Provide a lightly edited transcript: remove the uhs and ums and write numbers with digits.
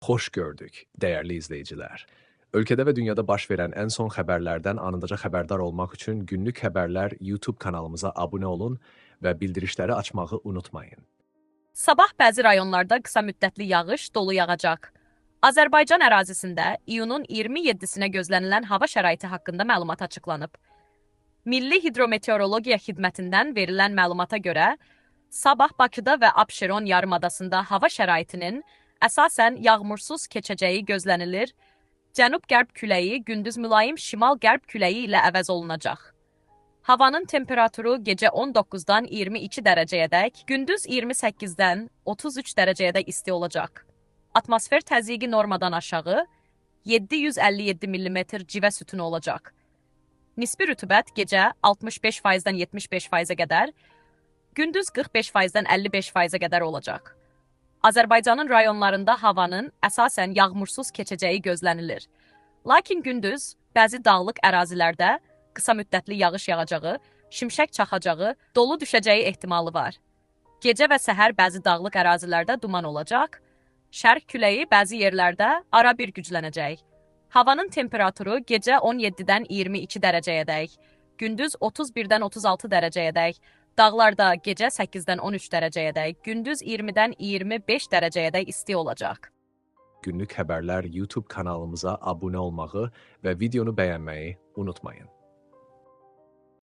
Xoş gördük, dəyərli izləyicilər. Ölkədə və dünyada baş verən ən son xəbərlərdən anındaca xəbərdar olmaq üçün Günlük Xəbərlər YouTube kanalımıza abunə olun və bildirişləri açmağı unutmayın. Sabah bəzi rayonlarda qısa müddətli yağış, dolu yağacaq. Azərbaycan ərazisində iyunun 27-sinə gözlənilən hava şəraiti haqqında məlumat açıqlanıb. Milli Hidrometeorologiya Xidmətindən verilən məlumata görə, sabah Bakıda və Abşeron yarımadasında hava şəraitinin əsasən yağmursuz keçəcəyi gözlənilir. Cənub-qərb küləyi gündüz mülayim şimal-qərb küləyi ilə əvəz olunacaq. Havanın temperaturu gecə 19-dan 22 dərəcəyədək, gündüz 28-dən 33 dərəcəyədək isti olacaq. Atmosfer təzyiqi normadan aşağı 757 mm civə sütunu olacaq. Nisbi rütubət gecə 65%-dən 75%-ə qədər, gündüz 45%-dən 55%-ə qədər olacaq. Azərbaycanın rayonlarında havanın əsasən yağmursuz keçəcəyi gözlənilir. Lakin gündüz bəzi dağlıq ərazilərdə qısa müddətli yağış yağacağı, şimşək çaxacağı, dolu düşəcəyi ehtimalı var. Gecə və səhər bəzi dağlıq ərazilərdə duman olacaq. Şərq küləyi bəzi yerlərdə ara-bir güclənəcək. Havanın temperaturu gecə 17-dən 22 dərəcəyədək, gündüz 31-dən 36 dərəcəyədək, dağlarda gecə 8-dən 13 dərəcəyədək, gündüz 20-dən 25 dərəcəyədək isti olacaq. Günlük Xəbərlər YouTube kanalımıza abunə olmağı və videonu bəyənməyi unutmayın.